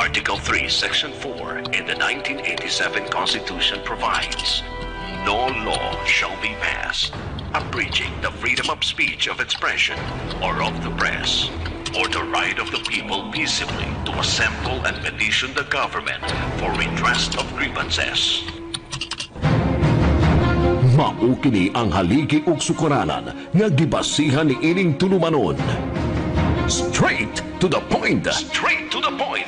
Article 3, Section 4 in the 1987 Constitution provides, "No law shall be passed abridging the freedom of speech, of expression, or of the press, or the right of the people peaceably to assemble and petition the government for redress of grievances." Mao kini ang haligi ug sukaranan nga gibasihan ni ining tulumanon. Straight to the point. Straight to the point.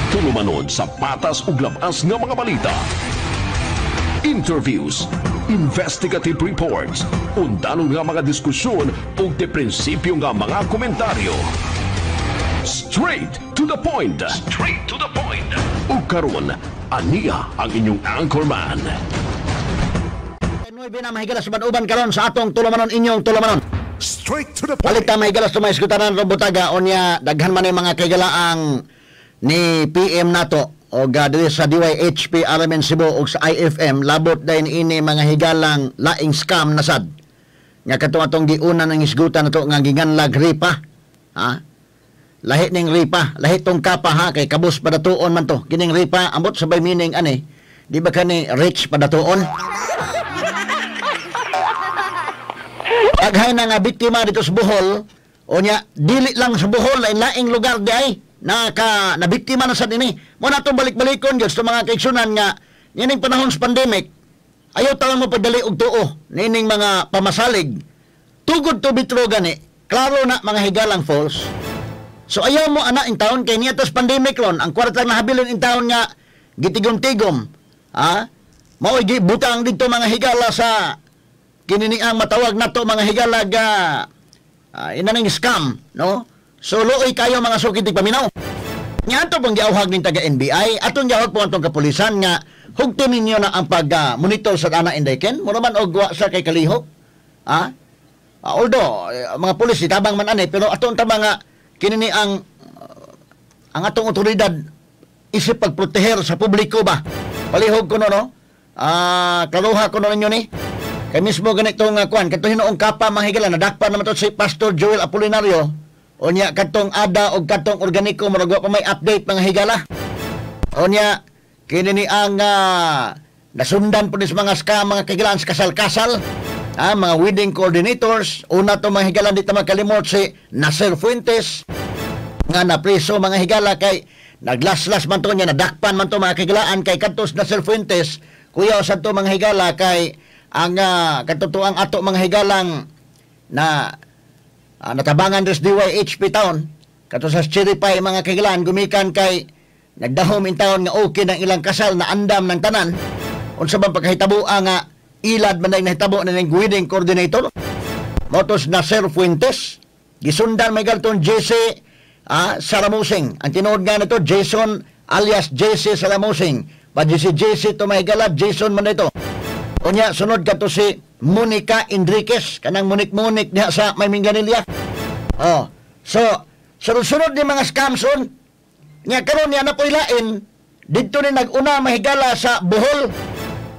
Tulumanon sa patas ug labas nga mga balita. Interviews, investigative reports, undanon nga mga diskusyon ug de prinsipyo nga mga komentaryo. Straight to the point. Straight to the point. Ug karon, ania ang inyong anchorman. 9 na mahigala sa uban karon sa atong tulumanon, inyong tulumanon. Straight to the point. Balik ta, mahigala, sa mga iskutanan robutaga. Unya daghan man ni mga kaigalaan ni PM nato o diri sa DYHP RMN Cebu og sa IFM labot dayon ini mga higalang laing scam na sad nga katong atong giuna ng isgutan nato nga ginganlag ripa, ha. Lahi ning ripa, lahi tong kapa, ha, kay kabus padatuon man to. Kining ripa, ambot sa bay meaning ani, di ba kani rich padatuon? Daghay na nga biktima dito sa Bohol. Unya dili lang sa Bohol, lain laing lugar di ay naka nabiktima na sa dinhi. Mo na itong balik-balikon gyud sa mga kaigsunan nga nining panahon sa pandemic, ayaw taon mo pagdali og tuo nining mga pamasalig. Tugod to bitro gani, klaro na mga higalang false. So ayaw mo ana in taon kay niya tas pandemic ron, ang kwarta na habilin in taon nga gitigom-tigom. Ha? Mao'y gibutang dito mga higala sa kinini ang matawag nato mga higala ga ina ning scam, no? So luoy kayo, mga suki tigpaminaw. Nga ato pong giawhag ning taga NBI, atong giawhag po atong kapulisan nga hugto ninyo na ang pag monitor sa ana indayken, mura man og wa sa kay kalihok. Ha? Although mga pulis itabang man ani, pero atong tama nga kinini ang atong otoridad isip pagproteher sa publiko ba. Palihog ko no, no? Klaruha ko no ninyo ni. Kay mismo ganitong kuan kadto hinuong kapa, mga higala, nadakpan naman to si Pastor Joel Apolinario. Unya kadtong ada og kadtong organiko, murag wa pa may update, mga higala. Unya kini ni ang nasundan po ni sa mga scam, mga kahigalaan, sa kasal-kasal. Mga wedding coordinators, una to, mga higala, di ta makalimot si Nasir Fuentes nga napreso, mga higala, kay naglaslas man to niya, nadakpan man to, mga kahigalaan, kay kadtos Nasir Fuentes kuya sad to, mga higala, kay ang katotoang ato mga higalang na natabangan des DYHP town kato sa Cherry Pie, mga kahigalaan, gumikan kay nagdahom in taon nga okay ng ilang kasal na andam ng tanan. Unsa bang pagkahitabo nga ilad man na nahitabo na ning wedding coordinator motos Nasir Fuentes? Gisundan may galton JC Saramusing. Ang tinuod nga nito Jason alias JC Saramusing pa si JC to may gala, Jason man ito. Unya sunod kadto si Monica Enriquez, kanang munik-munik niya sa may Minglanilla. Oh, so sunod-sunod ni mga scamson nya karon niya na po ilain didto ni nag-una, mahigala, sa Bohol.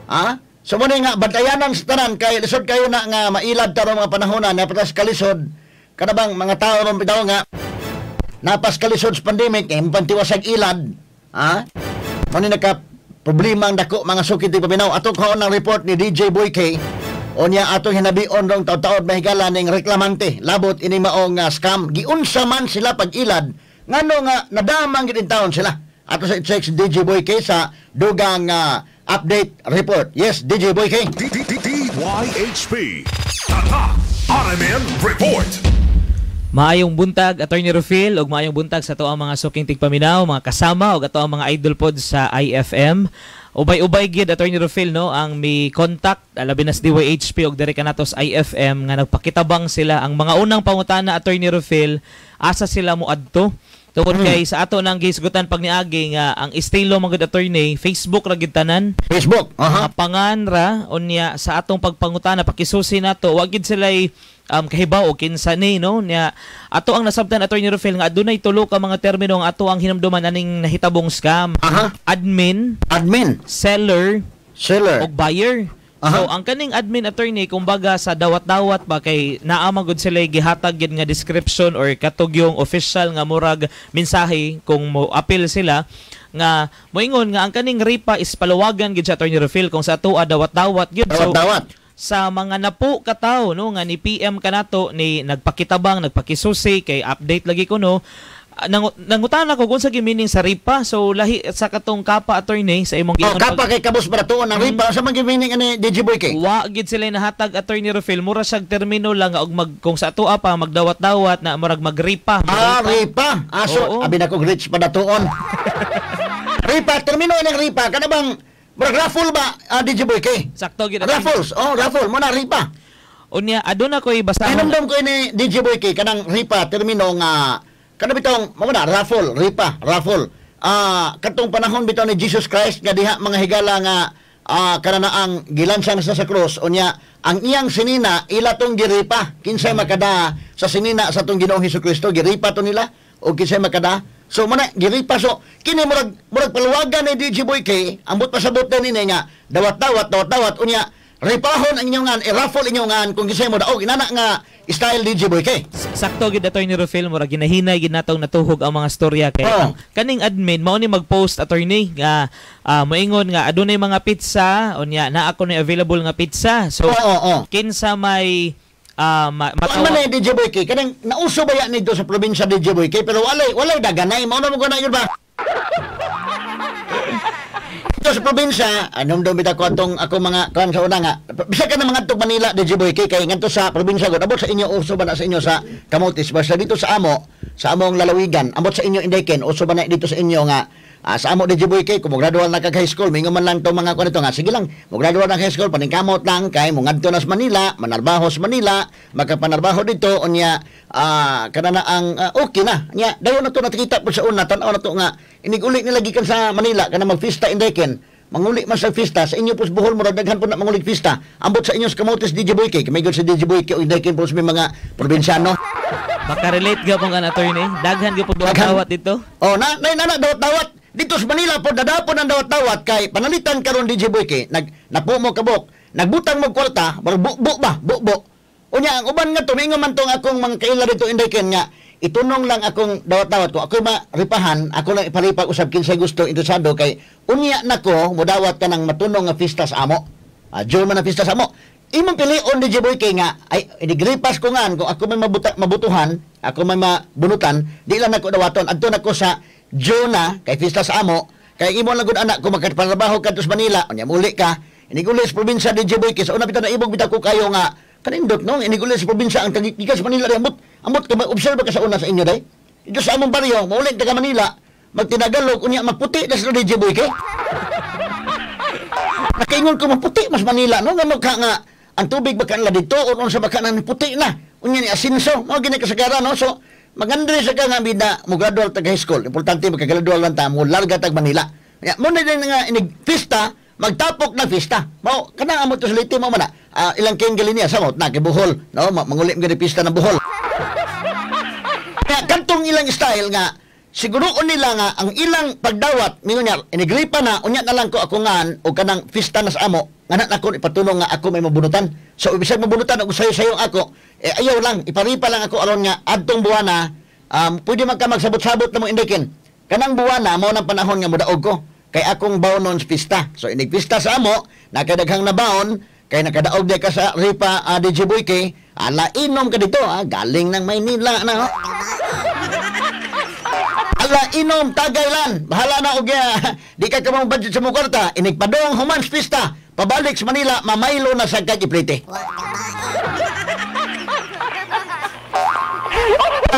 Ha? So mo ni nga bantayanan sa tanan kay lisod kayo na nga mailad tarong mga panahon na patas kalisod kada bang mga tao ron bitaw nga napas kalisod sa pandemic eh pantiwasag ilad. Ha? Mo ni naka problema ang dako, mga suki tigpaminaw. Atong kaon ng report ni DJ Boy K. Unya atong hinabion rong taud-taod, mahigala, ning reklamante labot ini maong scam. Giunsa man sila pag-ilad, ngano nga nadamang gid taon sila? Ato sa i-check si DJ Boy K sa dugang update report. Yes, DJ Boy K. D D D DYHP. Tatak RMN Report. Maayong buntag, Attorney Rufil, ug maayong buntag sa atoang mga suking tigpaminaw, mga kasama ug ato ang mga idol pod sa IFM. Ubay-ubay gid, Attorney Rufil, no, ang mi contact labi na sa DYHP ug diri kanato sa IFM nga nagpakitabang sila. Ang mga unang pangutana, Attorney Rufil, asa sila moadto? Tungod kay sa ato nang gisgutan pag niagi nga ang estilo mga attorney, Facebook ra gid tanan. Facebook. Mga pangan ra. Unya sa atong pagpangutana, pakisusi nato, wa gid sila kahibaw o kinsa ni, no. Nya ato ang nasabtan, Attorney Rufil, nga adunay tulo ka mga termino ang ato ang hinumduman aning nahitabong scam: admin, Admin, seller, seller, ug buyer. So ang kaning admin, attorney, kumbaga sa dawat-dawat ba, kay naa man gud sila gihatag gid nga description or katog yung official nga murag mensahe kung mo appeal sila, nga moingon nga ang kaning ripa is paluwagan gid siya, Attorney Rufil, kung sa atoa dawat-dawat gid. So, Dawat-dawat. Sa mga napo katawo, no, nga ni PM kanato, ni nagpakitabang, nagpakisusi kay update lagi ko, no. Ah, nangutana ko kung sa meaning sa ripa. So lahi sa katong kapa, attorney, sa imong Oh, giingon. kapa kay kabus baratuon ang ripa sa mga meaning ani, DJ Boy K? Wa gid sila nahatag, Attorney Rufil. Mura siyag termino lang nga og mag, kung sa atoa pa magdawat-dawat na murag magripa. Ah, ripa. Ah, so, Oo. abi na ko rich padatuon. Ripa, termino ng ripa. Kana bang murag raffle ba, DJ Boy K? Sakto gid, attorney. Raffles. Oh, raffle. Mo na ripa. Unya aduna koy basahon. Hinumdum ko ini, DJ Boy K, kanang ripa, termino nga, kana bitong, mo na, raffle, ripa, raffle. Katong panahon bitaw ni Jesus Christ nga diha mga higala nga kananaang gilansang sa krus, unya ang iyang sinina ila tong giripa kinsay makada sa sinina sa tong Ginoong Hesus Kristo, giripa to nila o kinsay makada. So mo na giripa. So kini murag murag paluwagan ni DJ Boy K, ambot pasabot din ini nga dawat-dawat, dawat-dawat, unya ripahon ang inyong ngan, i-raffle inyong ngan kung kinsay mo daog, inana nga style, DJ Boy K. Sakto gid, Attorney Rufil. Murag ginahinay gid natong natuhog ang mga storya kay ang kaning admin mao ni mag-post, attorney, nga moingon nga adunay mga pizza, unya naa ko ni available nga pizza, so Oo, oo. kinsa may Ano man eh, DJ Boy K, kanang nauso ba yan dito sa probinsya, DJ Boy K, pero walay, walay daganay, mao na mo na yun ba? Dito sa probinsya, anong daw bitaw ko atong ako mga kuan sa una nga, bisa ka na mga tug Manila, DJ Boy K, kay ngadto sa probinsya ko, abot sa inyo, uso ba na sa inyo sa Camotes, basta dito sa amo, sa among lalawigan, ambot sa inyo Indeken, uso ba na dito sa inyo nga, sa amo, DJ Boy K, kung mo-graduate na kag high school, mingon man lang tong mga kuan ito nga, sige lang, mo-graduate na high school, paningkamot lang, kay mo ngadto na sa Manila, manarbaho sa Manila, makapanarbaho dito, unya, kana na ang okay na. Nya, dayon na to nakita po sa una, tan-aw na to nga, iniguli nila gikan sa Manila, kana magfista Indeken, manguli man sa fista, sa inyo po sa Bohol, murag daghan po na mangulig fista. Ambot sa inyo sa Camotes, DJ Boy K, kay sa DJ Boy K o Indeken po sa may mga probinsyano. Makarelate gyapon ka na, attorney. Daghan gyud po Daghan. dawat dito. Oh, na na na, na dawat-dawat. Dito sa Manila po dadapon ang dawat-dawat kay panalitan karon, DJ Boy K, nag napo mo kabok, nagbutang mo kwarta, murag bu ba, bu. Unya ang uban nga tumingo man tong akong mga kaila dito Indeken nga itunong lang akong dawat-dawat ko. Ako maripahan, ako lang ipalipag usab kinsay gusto interesado kay unya nako modawat ka ng matunong nga pista sa amo. June man ang pista sa amo. Imong pilion, DJ Boy K, nga ay inigripas ko nga kung ako may mabuta, mabutuhan, ako may mabunutan, di lang nako dawaton. Adto nako sa June na kay pista sa amo, kay imo lang gud anak kung makatrabaho ka sa Manila, unya muli ka, iniguli sa probinsya, DJ Boy K, sa una bitaw naibog bitaw ko kayo nga kanindot no, iniguli sa probinsya ang tagikan sa Manila, ambot ambot ka observe ka sa una sa inyo day. Dito sa among baryo, mauli taga Manila, magtinagalog unya maputi na sila, DJ Boy K. Nakaingon ko maputi mas Manila no, nga mukha nga ang tubig baka nila dito o unsa baka na puti na. Unya ni asinso, mao gini kasagaran no. So magandre sa ka nga bida mo gradual tag high school. Importante makagradual lang ta mo larga tag Manila. Ya, mo na din nga inig pista, magtapok na pista. Mao kana amo to sa Leyte mo man na. Ilang king galinia samot na kay Bohol, no, manguli mo gani pista ng Bohol. Kaya kantong ilang style nga siguroon nila nga ang ilang pagdawat mingon niya inigripa na unya na lang ko ako ngan o kanang pista na sa amo nga na nako ipatunong nga ako may mabunutan. So ibig mabunutan og sayo-sayo ako eh, ayaw lang iparipa lang ako aron nga adtong buwana pwede man ka magsabot-sabot na mo Indikin kanang buwana mao nang panahon nga modaog ko kay akong baonon sa pista. So inig pista sa amo nakadaghang nabaon kay nakadaog di ka sa ripa, DJ Boy K, ala inom ka dito galing ng Maynila na oh. Ala inom tagaylan bahala na og di ka kamong budget sa mong kwarta inig padong human sa pista pabalik sa Manila mamaylo na sa kag iplite.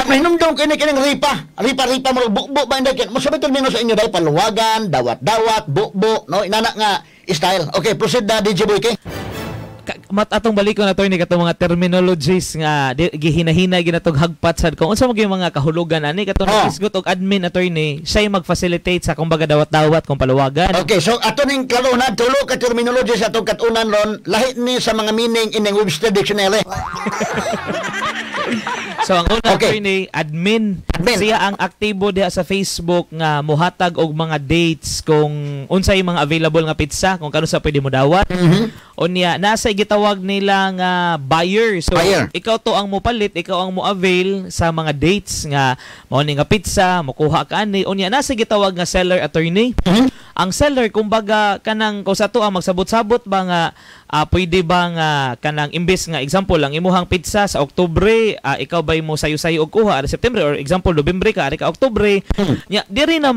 Mahinumdum kini kining ripa. Ripa ripa mo bukbo ba inday mo sabi termino sa inyo dahil paluwagan, dawat-dawat, bukbo, no, inana nga style. Okay, proceed na, DJ Boy K. Mat atong balikon, attorney, katong mga terminologies nga di, gihinahinay ginatong hagpat sad kung unsa man gyud mga kahulugan ani katong oh. Og admin, attorney, siya mag-facilitate sa kumbaga dawat-dawat kung paluwagan. Okay, so ato ning klaro na tulo ka terminology sa atong katunan ron, lahi ni sa mga meaning ining Webster Dictionary. So ang una, Okay. attorney, admin. Admin. Siya ang aktibo diha sa Facebook nga muhatag og mga dates kung unsay mga available nga pizza, kung kanus-a pwede mo dawat. Unya, nasa gitawag nila nga buyer. So Buyer. Ikaw to ang mopalit, ikaw ang mo-avail sa mga dates nga mao ni nga pizza, mokuha ka ani. Unya, nasa gitawag nga seller, attorney. Ang seller, kumbaga kanang kung sa to ang magsabot-sabot ba nga pwede ba nga kanang imbes nga example ang imuhang pizza sa Oktubre, ikaw ba mo sayo-sayo og kuha ari September, or example Nobyembre ka ari ka Oktubre. Nya diri na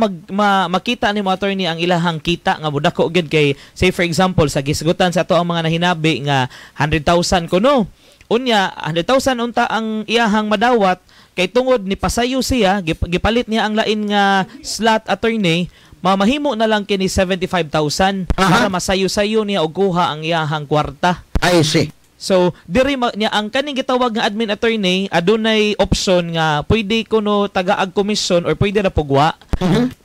makita nimo, attorney, ang ilahang kita nga modako gyud kay say for example sa gisgutan sa ato ang mga nahinabi nga 100,000 kuno. Unya 100,000 unta ang iyahang madawat kay tungod ni pasayo siya, gipalit niya ang lain nga slot, attorney, mamahimo na lang kini 75,000 para masayo-sayo niya og kuha ang iyahang kwarta. I see. So, diri niya ang kaning gitawag nga admin, attorney, adunay option nga pwede kuno tagaag commission or pwede ra pugwa.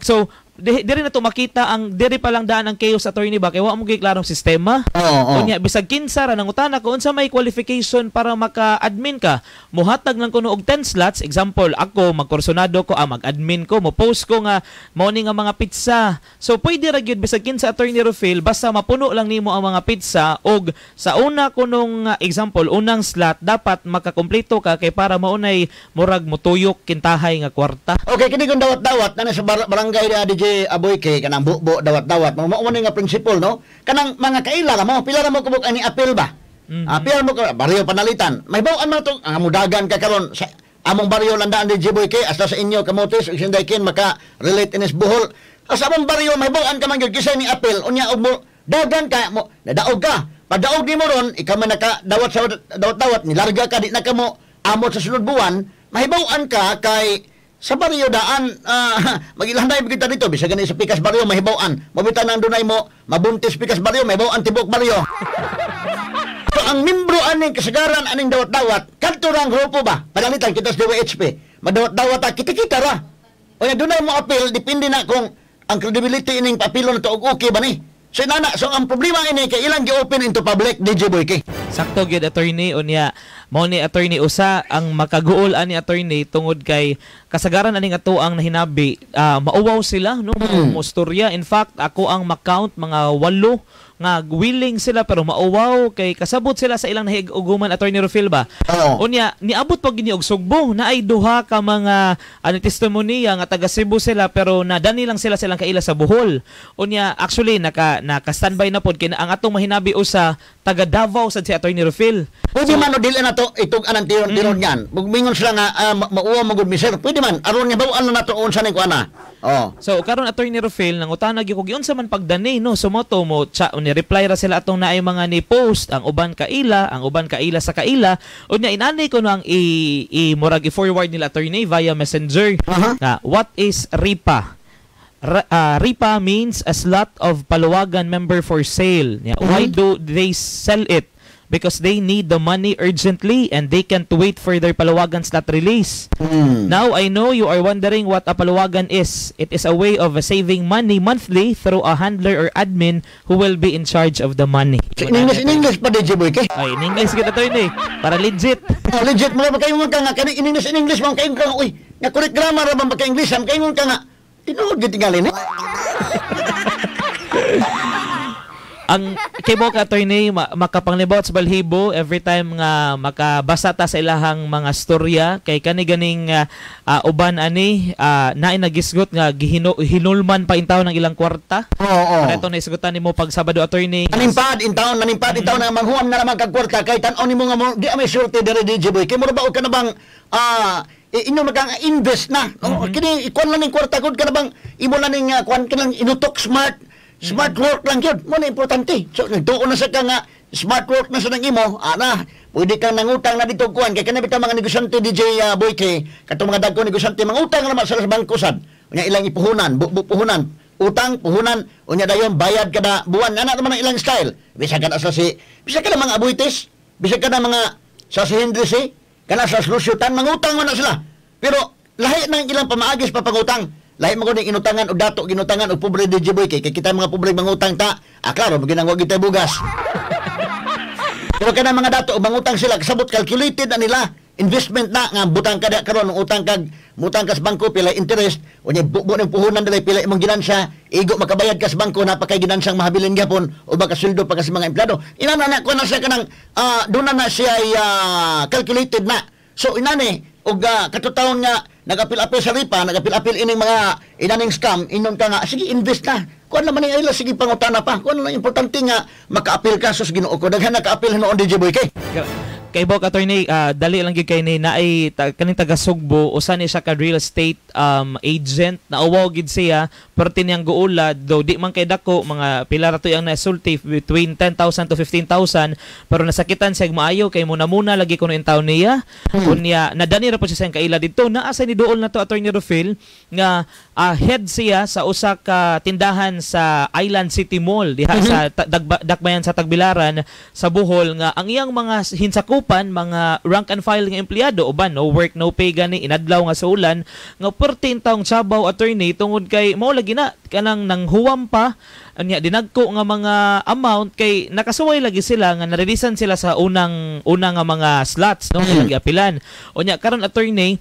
So, diri na to makita ang diri pa lang daan ang chaos, attorney, ba kay wa mo gyud klarong sistema. Oo, oo. Unya bisag kinsa ra, nangutana ko unsa may qualification para maka-admin ka. Muhatag lang kuno og 10 slots. Example, ako magkursonado ko, mag-admin ko, mo post ko nga mao ni nga mga pizza. So pwede ra gyud bisag kinsa, Attorney Rufil, basta mapuno lang nimo ang mga pizza og sa una kunong example, unang slot dapat makakumpleto ka kay para maunay murag mutuyok kintahay nga kwarta. Okay, kini kung dawat-dawat na sa barangay na DJ Aboy kay kanang bubo dawat-dawat. Mao mao ni nga principle, no? Kanang mga kaila ra mo, pila ra mo kubok ani appeal ba? Pila mo ka baryo panalitan. May bawaan man to ang mudagan ka karon sa among baryo landaan, DJ Boy kay hasta sa inyo Camotes ug Sinday maka relate inis Bohol. Sa among baryo may bawaan ka man gyud kisay ni appeal unya og mo dagan ka mo nadaog ka. Padaog nimo ron, ikaw man naka dawat sa dawat-dawat, nilarga ka, di na ka mo amot sa sunod buwan, mahibaw-an ka kay sa baryo daan, magilanday kita dito bisag gani sa pikas baryo mahibaw-an mabita nang dunay mo mabuntis pikas baryo, mahibaw-an tibok baryo. So ang membro aning kasagaran aning dawat-dawat kadto ra ang grupo ba, panalitan kita sa DYHP madawat-dawat ta kita-kita ra. O dunay mo appeal, depende na kung ang credibility ining papilo na to og okay ba ni. So nana, so ang problema ini kay ilang gi-open into public, DJ Boy K. Sakto gyud, attorney. Unya mao ni, attorney, usa ang makaguol ani, attorney, tungod kay kasagaran ani nga ang nahinabi, mauwaw sila, no, mo storya. In fact, ako ang makount mga walo nga willing sila pero mauwaw kay kasabot sila sa ilang nahig-uguman, Attorney Rufil ba. Oo. Unya niabot pag gini og Sugbo, naay duha ka mga ano testimonya nga taga Cebu sila pero nadani lang sila silang kaila sa Bohol. Unya actually naka standby na pod kay ang atong mahinabi usa taga Davao sad si Attorney Rufil. Pwede man o dili na to itug anang tiron-tiron yan. Mumingon sila nga mauwaw mo gud mi, sir. Pwede man aron nga bawaan na nato unsa ning kuana. Oh. So karon, Attorney Rufil, nangutana gyud ko giunsa man pagdani, no. Sumoto mo cha ni reply ra sila atong naay mga ni post, ang uban kaila, ang uban kaila sa kaila. Unya inani ko no ang i murag i-forward nila, attorney, via Messenger. Na what is RIPA? RIPA means a slot of paluwagan member for sale. Yeah, why do they sell it? Because they need the money urgently and they can't wait for their paluwagan slot release. Now, I know you are wondering what a paluwagan is. It is a way of saving money monthly through a handler or admin who will be in charge of the money. So, in English pa, DJ Boy K. Ay, in English kita to eh. Para legit. Oh, legit mo ba kayo ka nga kani in English man kayo ka nga uy, nga correct grammar ra ba ka English am kayo ka nga tinuod gyud tingali ni. Ang kay mo ka, attorney, makapanglibot sa balhibo every time nga makabasa ta sa ilahang mga storya kay kani ganing uban ani naay nagisgot nga hinulman pa intaw ng ilang kwarta. Oo. Oo. Para ito naisgutan nimo pag Sabado, attorney. Nanimpad in taon, nanimpad in taon nga manghuam na naman kag kwarta kay tan-aw nimo nga mo di may sulti diri, DJ Boy. Kay mura ba og ka na bang inyo magang invest na. No? Kini ikuan lang ning kwarta gud ka na bang imo lang ning kuan ka lang inutok smart smart work lang gyud. Mo na importante. So nagtuon na sa ka nga smart work na sa nang imo, ana, pwede kang nangutang na dito kuan kay kanang bitaw mga negosyante, DJ Boy K, katong mga dagko negosyante mangutang naman sila sa bangko sad. Unya ilang ipuhunan, bu puhunan, utang puhunan, unya dayon bayad kada buwan. Ana naman ang ilang style. Bisag ka na sa si bisag ka na mga Abuites, bisag ka na mga sa si Henry C, kana sa Lucio Tan, mangutang man na sila. Pero lahi nang ilang pamaagis pa pangutang. Lahi mo kuning inutangan og dato, ginutangan og pobre, DJ Boy, kay kay kita mga pobre mangutang ta. Ah, klaro, ginang wag kita bugas. Pero kana mga dato mangutang sila kasabot calculated na nila. Investment na nga butang ka da karon, utang kag mutang ka sa bangko, pila interest, unya bubo ning puhunan dili, pila imong ginansya, igo makabayad ka sa bangko, napakay ginansyang mahabilin gyapon o baka sweldo pa ka sa mga empleyado. Inana na kuan na siya kanang doon na siya calculated na. So inani og katutaon nga nagapil-apil sa ripa, nagapil-apil ining mga inaning scam, inon ka nga sige invest na. Kuan naman ning ila, sige pangutana pa. Kuan lang importante nga makaapil ka. Sus, Ginoo ko, daghan nakaapil hinuon, DJ Boy kay. Kay Bok, attorney, dali lang gyud kay ni naay kaning taga Sugbo, usa ni siya ka real estate agent, nauwaw gid siya perti niyang guulad, do di man kay dako, mga pila ra to yang nasulti, between 10,000 to 15,000, pero nasakitan siya maayo kay muna-muna lagi kuno in taon niya. Unya nadani ra po siya sa iyang kaila didto, naa sa ni duol na to, Attorney Rufil, nga head siya sa usa ka tindahan sa Island City Mall diha sa Dakbayan sa Tagbilaran sa Bohol, nga ang iyang mga hinsakupan mga rank and file nga empleyado, uban no work no pay gani inadlaw nga sa ulan nga perti taong sabaw, attorney, tungod kay mao lagi na kanang nanghuwam pa anya dinagko nga mga amount kay nakasuway lagi sila nga nareleasean sila sa unang una nga mga slots, no, mm apilan. Unya karon, attorney,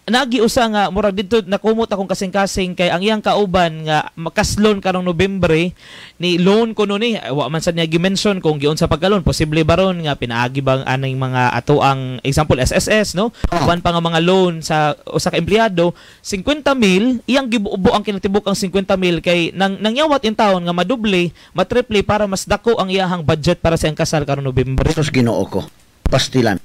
nagi usa nga murag didto nakumot akong kasing-kasing kay ang iyang kauban nga makaslon karong Nobyembre ni loan kuno ni, wa man sad niya gi-mention kung giunsa pagkalon, posible baron nga pinaagi bang aning mga ato ang example SSS, no, uban pa nga mga loan sa usa ka empleyado, 50 mil iyang gibuo ang kinatibuk ang 50 mil kay nang nangyawat in taon nga madoble matriple para mas dako ang iyahang budget para sa iyang kasal karong Nobyembre. Sus, Ginoo ko. Pastilan.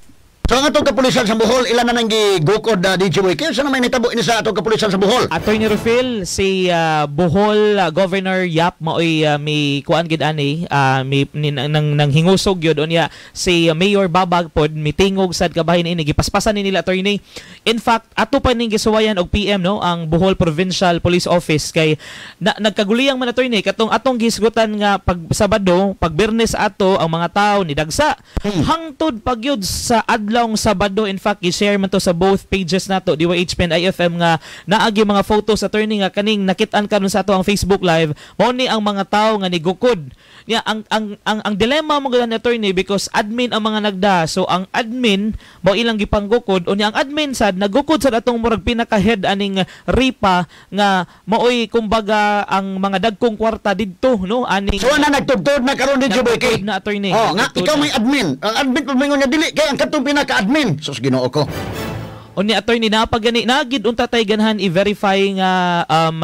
So ang atong kapulisan sa Bohol, ilan na nang gigukod, DJ Boy? Kaya sa naman nitabo ini sa atong kapulisan sa Bohol? Attorney Rufil, si Bohol Governor Yap maoy may kuan gid ani, may nang nang hingusog gyud. Unya si Mayor Babag pod mitingog sad kabahin ini, gipaspasan ni nila, attorney. In fact, ato pa ning gisuwayan og PM, no, ang Bohol Provincial Police Office kay nagkaguliyang man, attorney, katong atong gisgutan nga pag Sabado, pag Biyernes ato ang mga tao ni dagsa. Hangtod pagyud sa adlaw Sabado, in fact, i-share man to sa both pages nato, DYHP and IFM, nga naagi mga photos, attorney, nga kaning nakit-an karon sa ato ang Facebook Live, mao ni ang mga tao nga nigukod. Nya ang dilema mo gud, attorney, because admin ang mga nagda, so ang admin mao ilang gipanggukod, unya ang admin sad nagukod sad atong murag pinaka head aning ripa nga maoy kumbaga ang mga dagkong kwarta didto, no, aning So na nagtudtod na karon, DJ Boy kay. Na, attorney. Oh, nga ikaw may admin. Ang admin pamingon niya dili kay ang katong pinaka-admin. Sus, Ginoo ko. Unya, attorney, napagani nagid unta tay ganahan i-verify nga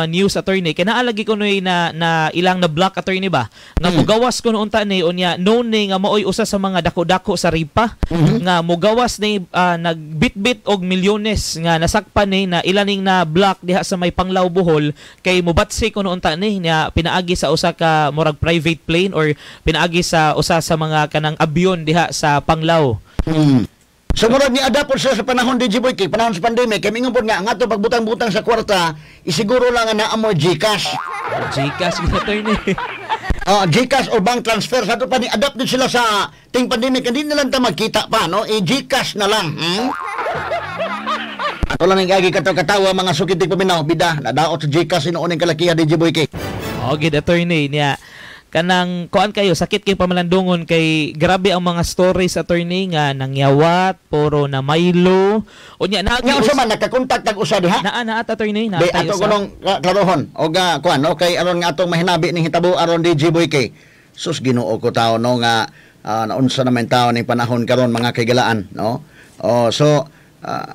news, attorney, kay naalagi ko noy na na ilang na block, attorney, ba nga mugawas ko unta ni, unya known ni nga maoy usa sa mga dako-dako sa ripa nga mugawas ni nagbitbit og milyones nga nasakpan ni na ilaning na block diha sa may Panglao, Bohol, kay mubatsi ko unta ni nya pinaagi sa usa ka murag private plane or pinaagi sa usa sa mga kanang abyon diha sa Panglao. So murag ni adapt sila sa panahon, DJ Boy, kay panahon sa pandemic, kay mingon pod nga ang ato pagbutang-butang sa kwarta, isiguro lang nga naa mo GCash. GCash gid, attorney. GCash or bank transfer sa ato pa ni adapt din sila sa ting pandemic, hindi na lang ta magkita pa, no? E GCash na lang. Ato lang ang gagi kato katawa, mga sukit paminaw bida nadaot sa GCash hinuon ning kalakiha, DJ Boy kay. Oh, gid, attorney, niya kanang kuan kayo sakit kay pamalandungon kay grabe ang mga stories, attorney, nga nangyawat puro na maylo, unya Nga unsa man nakakontak kag usa diha? Naa naa, attorney, naa. Di ato kunong klarohon og kuan, okay, aron nga atong mahinabi ning hitabo aron, DJ Boy kay. Sus, Ginoo ko tao, no, nga naunsa naman tao ning panahon karon, mga kaigalaan, no. Oh, so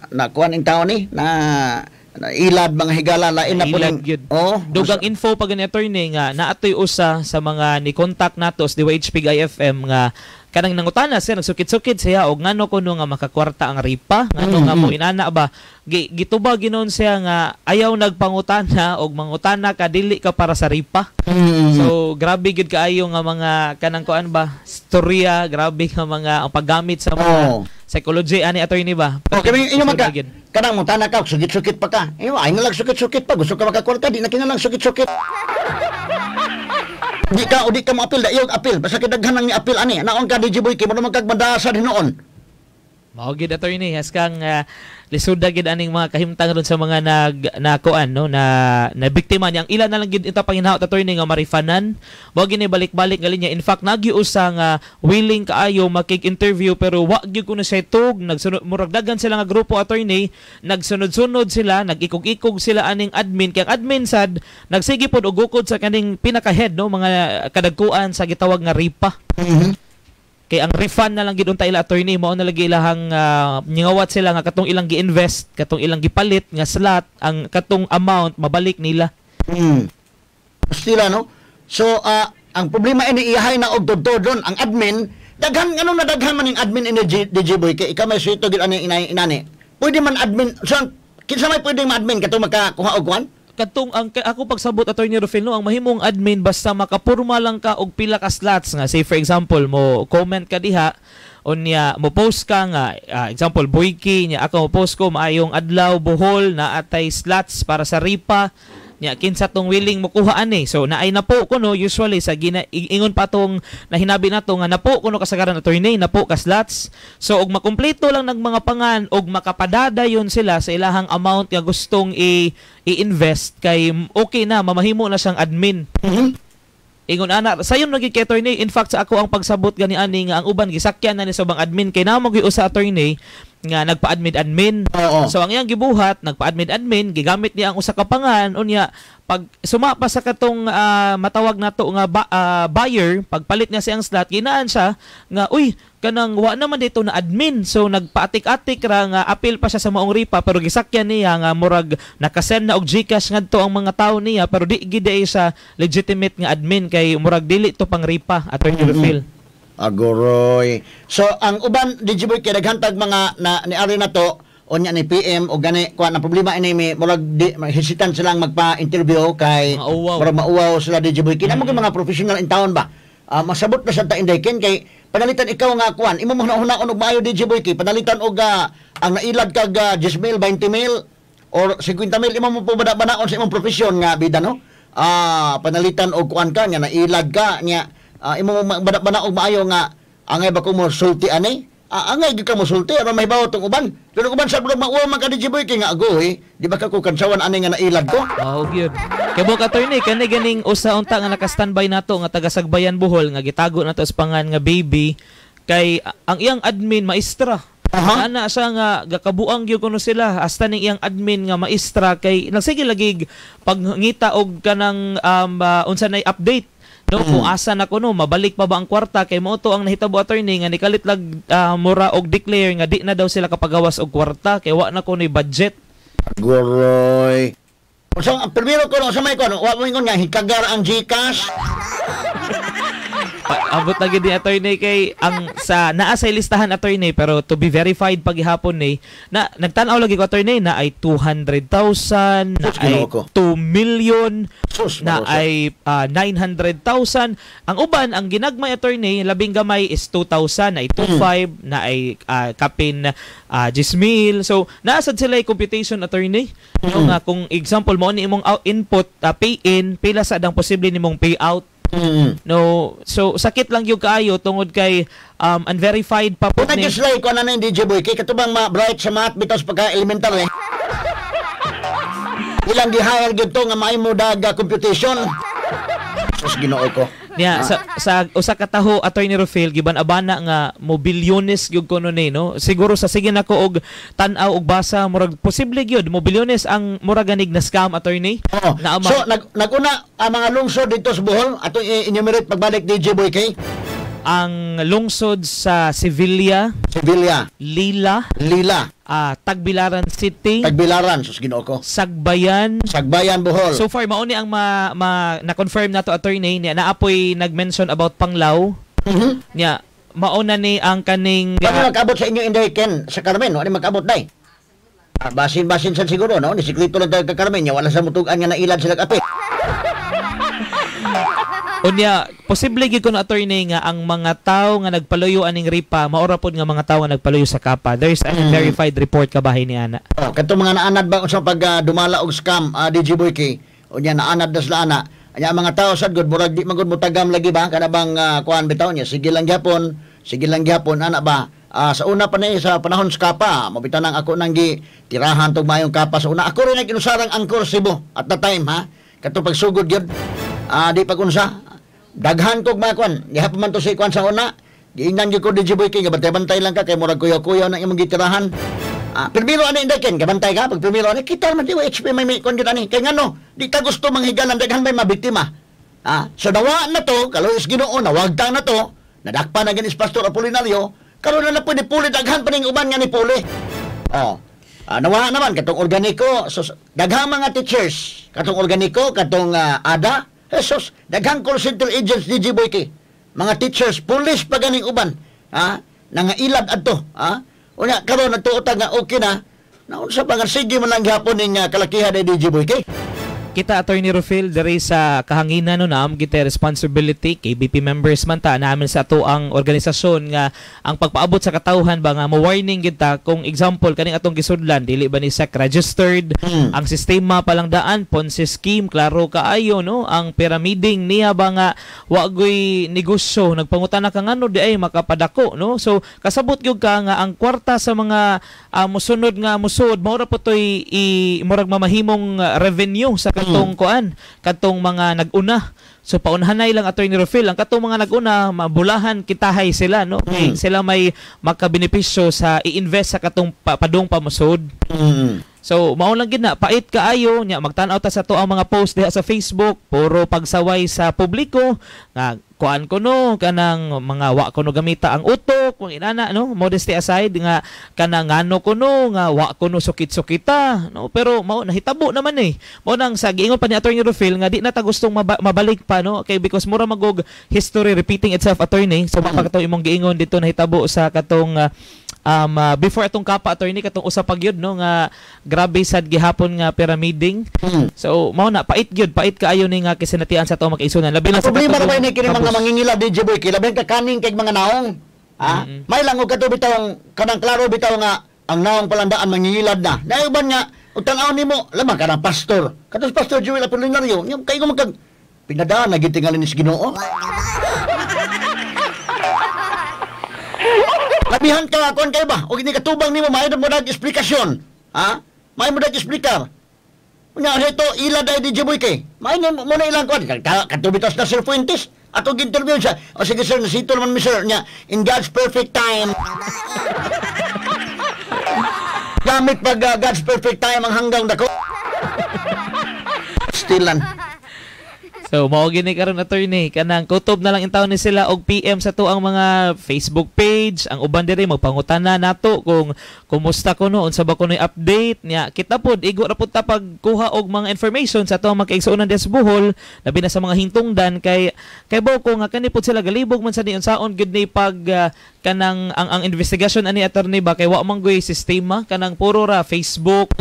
nakuan ning tao ni na ilad mga higala, lain na po ning oh, dugang info pag ni attorney nga naatoy usa sa mga ni contact nato sa DYHP IFM nga kanang nangutana siya, nagsukit-sukit siya og ngano kuno nga makakwarta ang ripa, ngano nga mo inana ba, gitubag ginon siya nga ayaw nagpangutana og mangutana ka dili ka para sa ripa. So grabe gid kaayo nga mga kanang kuan ba storya, grabe nga mga ang paggamit sa mga psychology ani, attorney, ba. Okay, inyo magka kanang mutana ka sukit-sukit pa ka. Iyo ay nalang sukit-sukit pa, gusto ka makakwarta, di na kinalang sukit-sukit. Di ka o di ka mo apil, da iyog apil. Basta kay daghan nang ni apil ani. Naon ka, DJ Boy, kay mo naman kag madasa hinuon. Mao gid, attorney, haskang lisuda gid aning mga kahimtang ron sa mga nag nakuan, no, na na biktima niya. Ang ilan na lang gid ita panginhaot, attorney, nga marifanan. Mao gini balik-balik nga linya. In fact, nagyusa nga willing kaayo makig-interview pero wa gyud kuno siya tug nagsunod. Murag daghan sila nga grupo, attorney, nagsunod-sunod sila, nag-ikog-ikog sila aning admin, kay ang admin sad nagsige pod og ukod sa kaning pinaka-head, no, mga kadagkuan sa gitawag nga RIPA. Kay ang refund na lang gid unta ila, attorney, mao na lagi ilahang ningawat sila nga katong ilang gi-invest, katong ilang gipalit nga slot, ang katong amount mabalik nila. Stila, no? So, ang problema ini iyahay na og tudtodon ang admin, daghan ano na daghan man yung admin ini DJ Boy, kay ikaw may suito gid ani inay inani. Pwede man admin, so kinsa may pwedeng ma-admin katong makakuha og kuan? Katong ang ako pagsabot, Attorney Rufil, no, ang mahimong admin basta makapurma lang ka og pila ka slots nga, say for example, mo comment ka diha, unya mo post ka nga example Boyki nya ako mo post ko, "Maayong adlaw Bohol, na atay slots para sa Ripa nya, kinsa tong willing mo kuha ani?" So naay napo kuno, usually sa gina ingon pa tong nahinabi nato nga napo kuno kasagaran, attorney, napo ka slots. So og makumpleto lang ng mga pangan og makapadada yon sila sa ilahang amount nga gustong i-invest kay okay na, mamahimo na siyang admin. Ingon ana sayon lagi kay attorney. In fact, sa ako ang pagsabot gani ani nga ang uban gisakyan na ni sa ubang admin kay namo gyud usa, attorney, nga nagpa-admin admin. So ang iyang gibuhat, nagpa-admin admin, gigamit niya ang usa ka pangan, unya pag suma pa sa katong matawag nato nga buyer, pagpalit niya siyang slot, ginaan siya nga, "Uy, kanang wa naman dito na admin." So nagpaatik-atik ra nga apil pa siya sa maong ripa pero gisakyan niya nga murag nakasend na og GCash ngadto ang mga tao niya pero di gid ay siya legitimate nga admin kay murag dili to pang ripa, Attorney Rufil. Agoroy. So ang uban, DJ Boy, kay daghan tag mga na ni ari na to unya ni PM o gani kuan, ang problema ini mi murag di hesitant silang magpa-interview kay Mauwaw. Murag mauwaw sila, DJ Boy. Kina mo kay mga professional in town ba? Masabot na sa ta inday ken kay panalitan ikaw nga kuan imo mo hunaon og maayo, DJ Boy, kay panalitan og ang nailad kag 10 mil, 20 mil or 50 mil, imo mo po banaon sa imong profesyon nga bida, no? Panalitan og kuan ka nga nailad ka nya imo mo bana og maayo nga angay ba ko mo sulti ani? Angay gyud ka mo sulti aron mahibaw tong uban. Pero uban sa blog mauwaw man ka, DJ Boy, kay nga agoy, di ba ka ko kansawan ani nga nailad ko? Oh, gyud. Kay buok, attorney, kani ganing usa unta nga naka-standby nato nga taga Sagbayan Bohol nga gitago nato sa pangan nga baby kay ang iyang admin maestra. Ana siya nga gakabuang gyud kuno sila hasta ning iyang admin nga maestra kay nagsige lagi pagngita og kanang unsa nay update, no, kung asa na kuno, mabalik pa ba ang kwarta, kay mao to ang nahitabo, attorney, nga nikalit lag mura og declare nga di na daw sila kapagawas og kwarta kay wa na kunoy budget. Goroy. So, ang primero ko no, sa may ko, no, wa mo ingon nga hikagar ang GCash. Abot na gid ni attorney kay ang sa naa sa listahan, attorney, pero to be verified paghihapon ni na nagtan-aw lagi ko, attorney, na ay 200,000, na Sus, ay Ginoo ko. 2 million, Sus, na Marosa. ay 900,000. Ang uban, ang ginagmay, attorney, labing gamay is 2,000, na ay 2.5, na ay kapin 10,000. So naa sad sila computation, attorney, no, nga kung example mo ni imong input, pay in, pila sa ang posible nimong payout. No, so sakit lang yung kaayo tungod kay unverified pa po Punta ni. Diyos ko na na yung DJ Boy, kay katubang ma-bright sa math bitaw sa pagka-elementary. Ilang gi-hire gyud to nga maimo dag computation. Sus, Ginoo ko. Niya sa usa ka taho, Attorney Rufil, giban-abana nga mo bilyones gyud kuno ni, no. Siguro sa sige nako og tan-aw og basa, murag posible gyud mo bilyones ang murag ganig na scam, attorney. Oo. Na So naguna ang mga lungsod dito sa Bohol atong i-enumerate pagbalik, DJ Boy, kay Ang lungsod sa Sevilla, Sevilla, Lila, Lila, Tagbilaran City, Tagbilaran, sus, Ginoo ko. Sagbayan. Sagbayan, Bohol. So far mao ni ang ma na-confirm nato, attorney. Niya naapoy nag-mention about Panglao. Niya mao na ni ang kaning Paano magkaabot sa inyo Inday Ken sa Carmen? No? Ano magkaabot day? Basin-basin sa siguro, no? Ni sikrito lang tayo ka Carmen niya. Wala sa mutugan nga nailad sila kapit. Unya, posible gyud kuno, attorney, nga ang mga tao nga nagpaluyo aning ripa maora pod nga mga tao nga nagpaluyo sa Kapa. There's an unverified report kabahin ni ana. Oh, kadtong mga naanad ba sa pag dumala og scam, DJ Boy K. Unya naanad na sila ana. Anya ang mga tao sad gud murag di man gud mutagam lagi ba kana bang kuan bitaw niya, sige lang gyapon ana ba. Sa una pa ni sa panahon sa Kapa, mabita nang ako nang gi tirahan tog mayong Kapa sa una. Ako rin nag-inusarang Angkor Cebu at the time ha. Kato pagsugod gyud. Di pag-unsa. Daghan kog mga kwan. Diha pa man to si kwan sa una. Giingnan gyud ko DJ Boy King, bantay-bantay lang ka kay murag kuyaw-kuyaw na imong gitirahan. Primero ani indaken, kabantay ka pag primero ani kita man DYHP may kwan gyud ani. Kay ngano, di ta gusto manghigalan daghan may mabiktima. So nawa na to, kaluoy Ginoo, nawagtang na to, nadakpa na ganis Pastor Apolinario, karon na na pwede puli daghan pa ning uban nga ni puli. Oh. Nawa naman katong organiko, so, daghang mga teachers, katong organiko, katong ADA, Jesus, daghang call center agents DJ Boy K. Mga teachers, police pa ganing uban, ha? Nangailad adto, ha? Unya karon nagtuo ta nga okay na. Naunsa pa nga sige man lang gihapon ning kalakihan ni DJ Boy K. Kita Attorney Rufil diri sa kahanginan no naam kita responsibility KBP members man ta namin sa ato ang organisasyon nga ang pagpaabot sa katawhan ba nga mo warning kita kung example kaning atong gisudlan dili ba ni SEC registered ang sistema palang daan Ponzi scheme klaro kaayo no ang pyramiding niya ba nga wa goy negosyo nagpangutana ka ngano di ay makapadako no so kasabot gyud ka nga ang kwarta sa mga mosunod nga mosud mao ra po toy i murag mamahimong revenue sa katong kuan katong mga nag-una. So paunhanay lang Attorney Rufil ang katong mga nag-una mabulahan kitahay sila no kay sila may makabenepisyo sa i-invest sa katong padung pamusod. So mao lang gid na pait kaayo nya magtan-aw ta sa to ang mga post diha sa Facebook puro pagsaway sa publiko nga kuan ko no kanang mga wa ko no gamita ang utok kung inana no modesty aside nga kanang ngano ko no nga wa ko no sukit-sukita no pero mao nahitabo naman eh mao nang sa giingon pa ni Attorney Rufil nga di na ta gustong mabalik pa no kay because mura magog history repeating itself attorney so mapakataw imong giingon dito nahitabo sa katong before atong Kapa attorney katong usa pa gyud no nga grabe sad gihapon nga pyramiding. So mao na pait gyud pait kaayo ni nga kisinatian sa atong makaisunan labi na sa problema ra ni kini mga mangingila DJ Boy kay labi ka kaning kay mga naong. May lang og kadto bitaw kanang klaro bitaw nga ang naong palandaan mangingilad na. Nauban nga og tan-aw nimo lamang kanang pastor. Katos Pastor Joel Apolinario nya kay ko magkag pinadaan na gid tingali ni Ginoo. Labihan ka kuan kay ba? Og ini katubang nimo maayo mo dag eksplikasyon. Ha? Maayo mo dag eksplikar. Unya ito ila day DJ Boy kay. Maayo mo na ilang kuan katubitas na Sir Fuentes. Ato gi-interview siya. O sige sir, nasito naman mi sir nya in God's perfect time. Gamit pag God's perfect time ang hanggang dako. Stilan. So mao gini karon attorney kanang kutob na lang intawon ni sila og PM sa to ang mga Facebook page ang uban diri magpangutana nato kung kumusta kuno unsa ba kunoy update niya kita pod igo ra pud ta pagkuha og mga information sa ato ang mga kaigsuonan des Bohol labi na sa mga hintungdan kay kay ko nga kani pod sila galibog man sa ni unsaon gud ni pag kanang ang investigation ani attorney ba kay wa man goy sistema kanang puro ra Facebook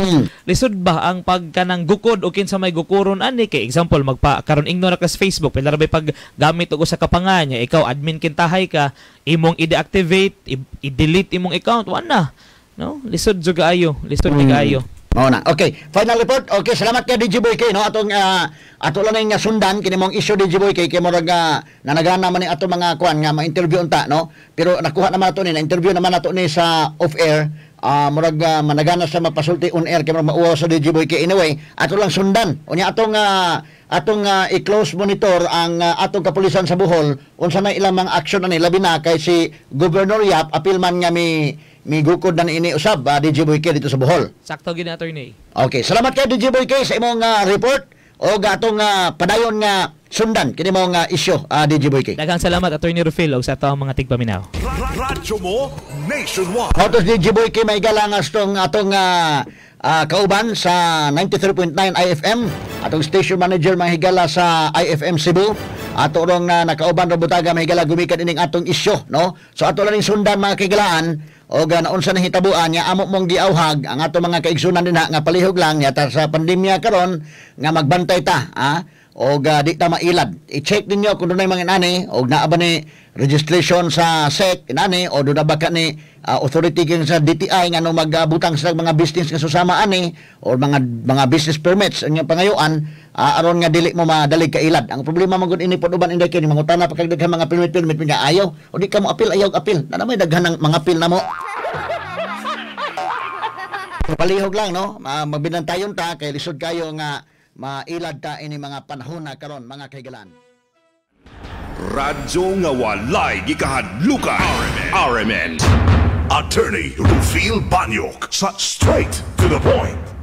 lisod ba ang pag kanang gukod o kinsa may gukuron ani kay example magpa karon ingno ra ka sa Facebook pila ra bay pag gamit og usa ka panganya ikaw admin kintahay ka imong i-deactivate i-delete imong account wa na no lisod jud kaayo lisod kaayo. Mao na. Okay, final report. Okay, salamat kay DJ Boy K no atong ato lang nga sundan kini mong issue DJ Boy K kay murag nanagana man ni ato mga kuan nga ma-interview unta no. Pero nakuha naman ato ni na-interview naman ato ni sa off air. Murag managana sa mapasulti on air kay murag mauwaw sa DJ Boy K. Anyway, ato lang sundan. Unya atong atong i-close monitor ang atong kapulisan sa Bohol unsa na ilang mga action ani labi na kay si Governor Yap apil man nga mi gukod na ini usab DJ Boy K dito sa Bohol. Sakto gid attorney. Okay, salamat kay DJ Boy K sa imong report o atong padayon nga sundan kini mong issue DJ Boy K. Daghang salamat Attorney Rufil og sa atong mga tigpaminaw. Radyo mo nationwide. Autos DJ Boy K may galangas tong atong kauban sa 93.9 IFM atong station manager mahigala sa IFM Cebu ato rong nakauban ra butaga mahigala gumikan ining atong isyu no. So ato lang ning sundan mga kahigalaan og naunsa nang hitabuan nya amo mong giauhag ang ato mga kaigsunan dinha nga palihog lang yata sa pandemya karon nga magbantay ta Og di ta mailad. I-check ninyo kung dunay mga inani og naa ba ni registration sa SEC inani o doon ba ka ni authority king sa DTI nga no magbutang sa mga business nga susama ani or mga business permits ang inyong pangayuan, aron nga dili mo madalig kailad. Ang problema man gud ini pod uban, inday, kini mangutana pa kag daghan mga permit permit nga ayaw o di ka mo apil, ayaw apil na may daghan ng mga apil na mo. Palihog lang, no, magbinantayon ta kay lisod kayo nga mailad ta ini mga panahon na karon, mga kahigalaan. Radyo nga walay gikahadlukan. RMN. Attorney Rufil Banyok sa Straight to the Point.